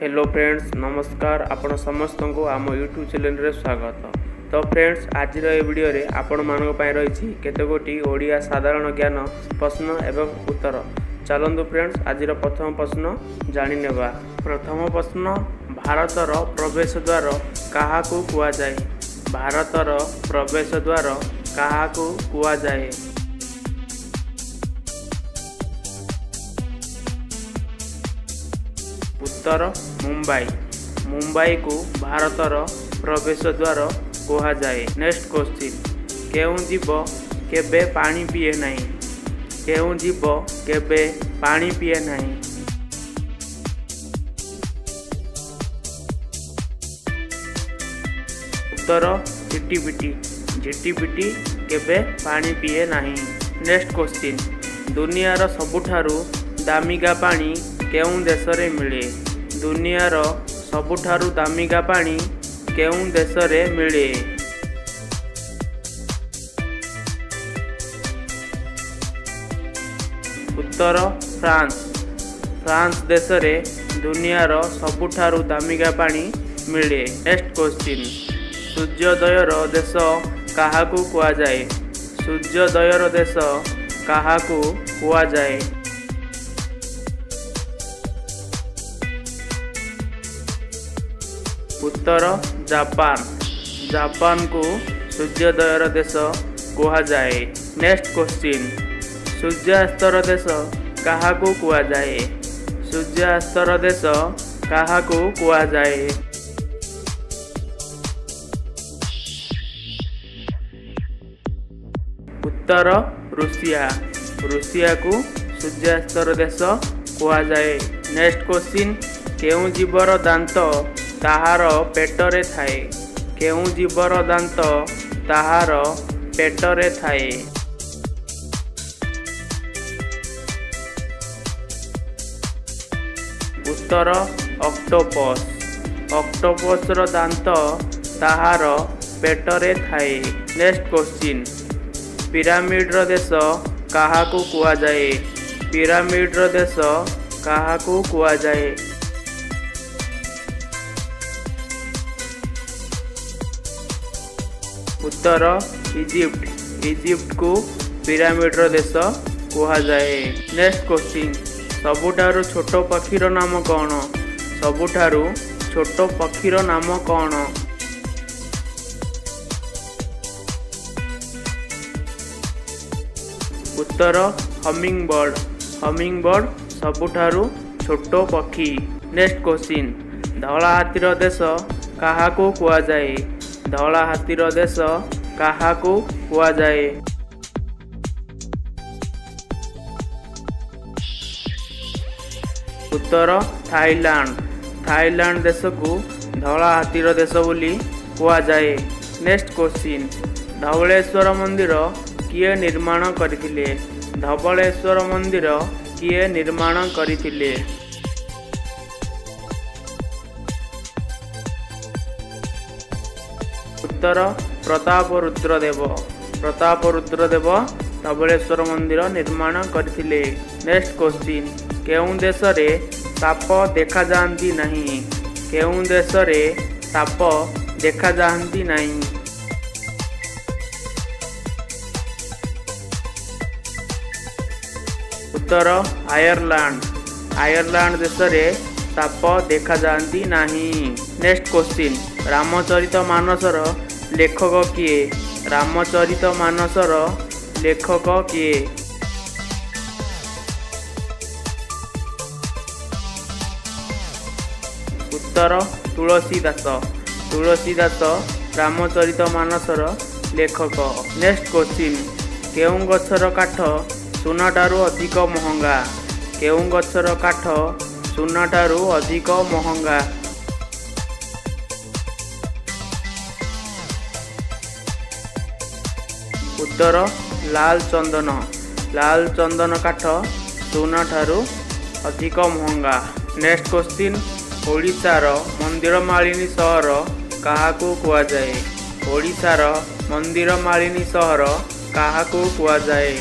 Hello friends, ନମସ୍କାର। ଆପଣ ସମସ୍ତଙ୍କୁ ଆମ ୟୁଟ୍ୟୁବ୍ ଚ୍ୟାନେଲରେ ସ୍ୱାଗତ। ତ ଫ୍ରେଣ୍ଡସ୍, ଆଜିର ଏ ଭିଡ଼ିଓରେ ଆପଣମାନଙ୍କ ପାଇଁ ରହିଛି କେତେଗୋଟି ଓଡ଼ିଆ ସାଧାରଣ ଜ୍ଞାନ ପ୍ରଶ୍ନ ଏବଂ ଉତ୍ତର। ଚାଲନ୍ତୁ ଫ୍ରେଣ୍ଡସ୍, ଆଜିର ପ୍ରଥମ ପ୍ରଶ୍ନ ଜାଣିନେବା। ପ୍ରଥମ ପ୍ରଶ୍ନ, ଭାରତର ପ୍ରବେଶ ଦ୍ୱାର କାହାକୁ କୁହାଯାଏ? ଭାରତର ପ୍ରବେଶ ଦ୍ୱାର କାହାକୁ କୁହାଯାଏ? ଉତ୍ତର ମୁମ୍ବାଇ। ମୁମ୍ବାଇକୁ ଭାରତର ପ୍ରବେଶ ଦ୍ୱାର କୁହାଯାଏ। ନେକ୍ସଟ କ୍ୱେଶ୍ଚିନ୍, କେଉଁ ଜୀବ କେବେ ପାଣି ପିଏ ନାହିଁ? କେଉଁ ଜୀବ କେବେ ପାଣି ପିଏ ନାହିଁ? ଉତ୍ତର ଝିଟିପିଟି। ଝିଟିପିଟି କେବେ ପାଣି ପିଏ ନାହିଁ। ନେକ୍ସଟ କ୍ୱେଶ୍ଚିନ୍, ଦୁନିଆର ସବୁଠାରୁ ଦାମିକା ପାଣି କେଉଁ ଦେଶରେ ମିଳେ? ଦୁନିଆର ସବୁଠାରୁ ଦାମିକା ପାଣି କେଉଁ ଦେଶରେ ମିଳେ? ଉତ୍ତର ଫ୍ରାନ୍ସ। ଫ୍ରାନ୍ସ ଦେଶରେ ଦୁନିଆର ସବୁଠାରୁ ଦାମିକା ପାଣି ମିଳେ। ନେକ୍ସଟ କ୍ୱେଶ୍ଚିନ୍, ସୂର୍ଯ୍ୟୋଦୟର ଦେଶ କାହାକୁ କୁହାଯାଏ? ସୂର୍ଯ୍ୟୋଦୟର ଦେଶ କାହାକୁ କୁହାଯାଏ? ଉତ୍ତର ଜାପାନ। ଜାପାନକୁ ସୂର୍ଯ୍ୟୋଦୟର ଦେଶ କୁହାଯାଏ। ନେକ୍ସଟ କ୍ୱେଶ୍ଚିନ୍, ସୂର୍ଯ୍ୟାସ୍ତର ଦେଶ କାହାକୁ କୁହାଯାଏ? ସୂର୍ଯ୍ୟାସ୍ତର ଦେଶ କାହାକୁ କୁହାଯାଏ? ଉତ୍ତର ରୁଷିଆ। ରୁଷିଆକୁ ସୂର୍ଯ୍ୟାସ୍ତର ଦେଶ କୁହାଯାଏ। ନେକ୍ସଟ କ୍ୱେଶ୍ଚିନ୍, କେଉଁ ଜୀବର ଦାନ୍ତ ତାହାର ପେଟରେ ଥାଏ? କେଉଁ ଜୀବର ଦାନ୍ତ ତାହାର ପେଟରେ ଥାଏ? ଉତ୍ତର ଅକ୍ଟୋପସ୍। ଅକ୍ଟୋପସ୍ର ଦାନ୍ତ ତାହାର ପେଟରେ ଥାଏ। ନେକ୍ସଟ କ୍ୱେଶ୍ଚିନ୍, ପିରାମିଡ଼ର ଦେଶ କାହାକୁ କୁହାଯାଏ? ପିରାମିଡ଼ର ଦେଶ କାହାକୁ କୁହାଯାଏ? ଉତ୍ତର ଇଜିପ୍ଟ। ଇଜିପ୍ଟକୁ ପିରାମିଡ଼ର ଦେଶ କୁହାଯାଏ। ନେକ୍ସଟ କ୍ୱେଶ୍ଚିନ୍, ସବୁଠାରୁ ଛୋଟ ପକ୍ଷୀର ନାମ କ'ଣ? ସବୁଠାରୁ ଛୋଟ ପକ୍ଷୀର ନାମ କ'ଣ? ଉତ୍ତର ହମିଙ୍ଗବର୍ଡ଼। ହମିଙ୍ଗବର୍ଡ଼ ସବୁଠାରୁ ଛୋଟ ପକ୍ଷୀ। ନେକ୍ସଟ କ୍ୱେଶ୍ଚିନ୍, ଧଳା ହାତୀର ଦେଶ କାହାକୁ କୁହାଯାଏ? ଧଳା ହାତୀର ଦେଶ କାହାକୁ କୁହାଯାଏ? ଉତ୍ତର ଥାଇଲାଣ୍ଡ। ଥାଇଲାଣ୍ଡ ଦେଶକୁ ଧଳା ହାତୀର ଦେଶ ବୋଲି କୁହାଯାଏ। ନେକ୍ସଟ କ୍ୱେଶ୍ଚିନ୍, ଧବଳେଶ୍ୱର ମନ୍ଦିର କିଏ ନିର୍ମାଣ କରିଥିଲେ? ଧବଳେଶ୍ୱର ମନ୍ଦିର କିଏ ନିର୍ମାଣ କରିଥିଲେ? ଉତ୍ତର ପ୍ରତାପ ରୁଦ୍ରଦେବ। ପ୍ରତାପ ରୁଦ୍ରଦେବ ଧବଳେଶ୍ୱର ମନ୍ଦିର ନିର୍ମାଣ କରିଥିଲେ। ନେକ୍ସଟ କ୍ୱେଶ୍ଚିନ୍, କେଉଁ ଦେଶରେ ସାପ ଦେଖାଯାଆନ୍ତି ନାହିଁ? କେଉଁ ଦେଶରେ ସାପ ଦେଖାଯାଆନ୍ତି ନାହିଁ? ଉତ୍ତର ଆୟର୍ଲାଣ୍ଡ। ଆୟର୍ଲାଣ୍ଡ ଦେଶରେ ସାପ ଦେଖାଯାଆନ୍ତି ନାହିଁ। ନେକ୍ସଟ କ୍ୱେଶ୍ଚିନ୍, ରାମଚରିତ ମାନସର ଲେଖକ କିଏ? ରାମଚରିତ ମାନସର ଲେଖକ କିଏ? ଉତ୍ତର ତୁଳସୀ ଦାସ। ତୁଳସୀ ଦାସ ରାମଚରିତ ମାନସର ଲେଖକ। ନେକ୍ସଟ କ୍ୱେଶ୍ଚିନ୍, କେଉଁ ଗଛର କାଠ ସୁନାଠାରୁ ଅଧିକ ମହଙ୍ଗା? କେଉଁ ଗଛର କାଠ ସୁନାଠାରୁ ଅଧିକ ମହଙ୍ଗା? ଉତ୍ତର ଲାଲ ଚନ୍ଦନ। ଲାଲ ଚନ୍ଦନ କାଠ ସୁନାଠାରୁ ଅଧିକ ମହଙ୍ଗା। ନେକ୍ସଟ କ୍ୱେଶ୍ଚିନ୍, ଓଡ଼ିଶାର ମନ୍ଦିରମାଳିନୀ ସହର କାହାକୁ କୁହାଯାଏ? ଓଡ଼ିଶାର ମନ୍ଦିରମାଳିନୀ ସହର କାହାକୁ କୁହାଯାଏ?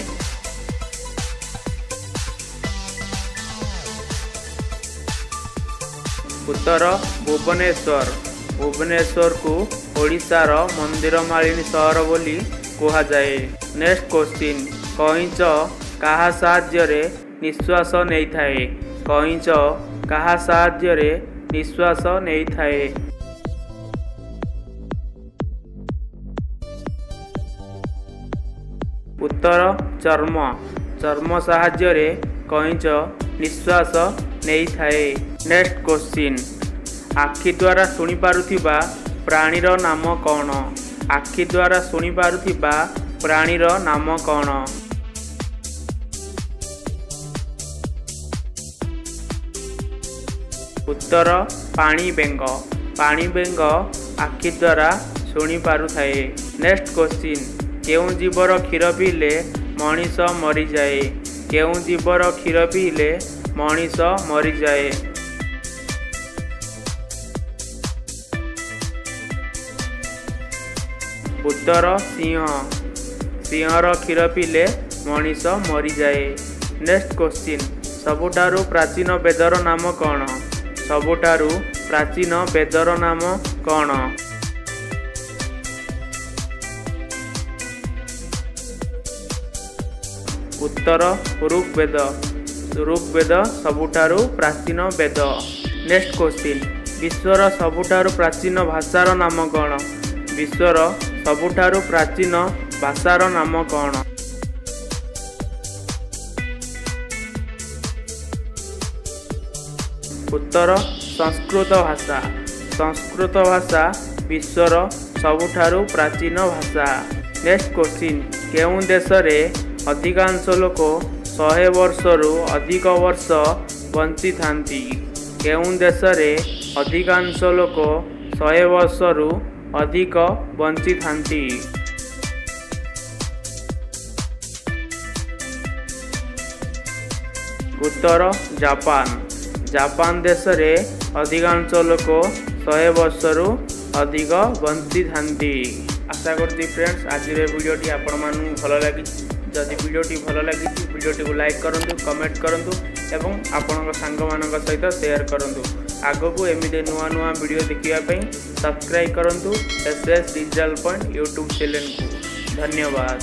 ଉତ୍ତର ଭୁବନେଶ୍ୱର। ଭୁବନେଶ୍ୱରକୁ ଓଡ଼ିଶାର ମନ୍ଦିର ମାଳିନୀ ସହର ବୋଲି କୁହାଯାଏ। ନେକ୍ସଟ କ୍ୱେଶ୍ଚିନ୍, କଇଁଚ କାହା ସାହାଯ୍ୟରେ ନିଶ୍ୱାସ ନେଇଥାଏ? କଇଁଚ କାହା ସାହାଯ୍ୟରେ ନିଶ୍ୱାସ ନେଇଥାଏ? ଉତ୍ତର ଚର୍ମ। ଚର୍ମ ସାହାଯ୍ୟରେ କଇଁଚ ନିଶ୍ୱାସ ନେଇଥାଏ। ନେକ୍ସଟ କ୍ୱେଶ୍ଚିନ୍, ଆଖି ଦ୍ୱାରା ଶୁଣିପାରୁଥିବା ପ୍ରାଣୀର ନାମ କ'ଣ? ଆଖି ଦ୍ୱାରା ଶୁଣିପାରୁଥିବା ପ୍ରାଣୀର ନାମ କ'ଣ? ଉତ୍ତର ପାଣି ବେଙ୍ଗ। ପାଣି ବେଙ୍ଗ ଆଖି ଦ୍ୱାରା ଶୁଣିପାରୁଥାଏ। ନେକ୍ସଟ କ୍ୱେଶ୍ଚିନ୍, କେଉଁ ଜୀବର କ୍ଷୀର ପିଇଲେ ମଣିଷ ମରିଯାଏ? କେଉଁ ଜୀବର କ୍ଷୀର ପିଇଲେ ମଣିଷ ମରିଯାଏ? ଉତ୍ତର ସିଂହ। ସିଂହର କ୍ଷୀର ପିଇଲେ ମଣିଷ ମରିଯାଏ। ନେକ୍ସଟ କ୍ୱେଶ୍ଚିନ୍, ସବୁଠାରୁ ପ୍ରାଚୀନ ବେଦର ନାମ କ'ଣ? ସବୁଠାରୁ ପ୍ରାଚୀନ ବେଦର ନାମ କ'ଣ? ଉତ୍ତର ଋଗ୍ବେଦ। ଋଗ୍ବେଦ ସବୁଠାରୁ ପ୍ରାଚୀନ ବେଦ। ନେକ୍ସଟ କ୍ୱେଶ୍ଚିନ୍, ବିଶ୍ୱର ସବୁଠାରୁ ପ୍ରାଚୀନ ଭାଷାର ନାମ କ'ଣ? ବିଶ୍ୱର ସବୁଠାରୁ ପ୍ରାଚୀନ ଭାଷାର ନାମ କ'ଣ? ଉତ୍ତର ସଂସ୍କୃତ ଭାଷା। ସଂସ୍କୃତ ଭାଷା ବିଶ୍ୱର ସବୁଠାରୁ ପ୍ରାଚୀନ ଭାଷା। ନେକ୍ସଟ କ୍ୱେଶ୍ଚିନ୍, କେଉଁ ଦେଶରେ ଅଧିକାଂଶ ଲୋକ 100 ବର୍ଷରୁ ଅଧିକ ବର୍ଷ ବଞ୍ଚିଥାନ୍ତି? କେଉଁ ଦେଶରେ ଅଧିକାଂଶ ଲୋକ 100 ବର୍ଷରୁ ଅଧିକ ବଞ୍ଚିଥାନ୍ତି? ଉତ୍ତର ଜାପାନ। ଜାପାନ ଦେଶରେ ଅଧିକାଂଶ ଲୋକ 100 ବର୍ଷରୁ ଅଧିକ ବଞ୍ଚିଥାନ୍ତି। ଆଶା କରୁଛି ଫ୍ରେଣ୍ଡସ୍, ଆଜିର ଏ ଭିଡ଼ିଓଟି ଆପଣମାନଙ୍କୁ ଭଲ ଲାଗିଛି। ଯଦି ଭିଡ଼ିଓଟି ଭଲ ଲାଗିଛି, ଭିଡ଼ିଓଟିକୁ ଲାଇକ୍ କରନ୍ତୁ, କମେଣ୍ଟ କରନ୍ତୁ ଏବଂ ଆପଣଙ୍କ ସାଙ୍ଗମାନଙ୍କ ସହିତ ସେୟାର କରନ୍ତୁ। ଆଗକୁ ଏମିତି ନୂଆ ନୂଆ ଭିଡ଼ିଓ ଦେଖିବା ପାଇଁ ସବସ୍କ୍ରାଇବ୍ କରନ୍ତୁ S S digital point YouTube ଚ୍ୟାନେଲକୁ। ଧନ୍ୟବାଦ।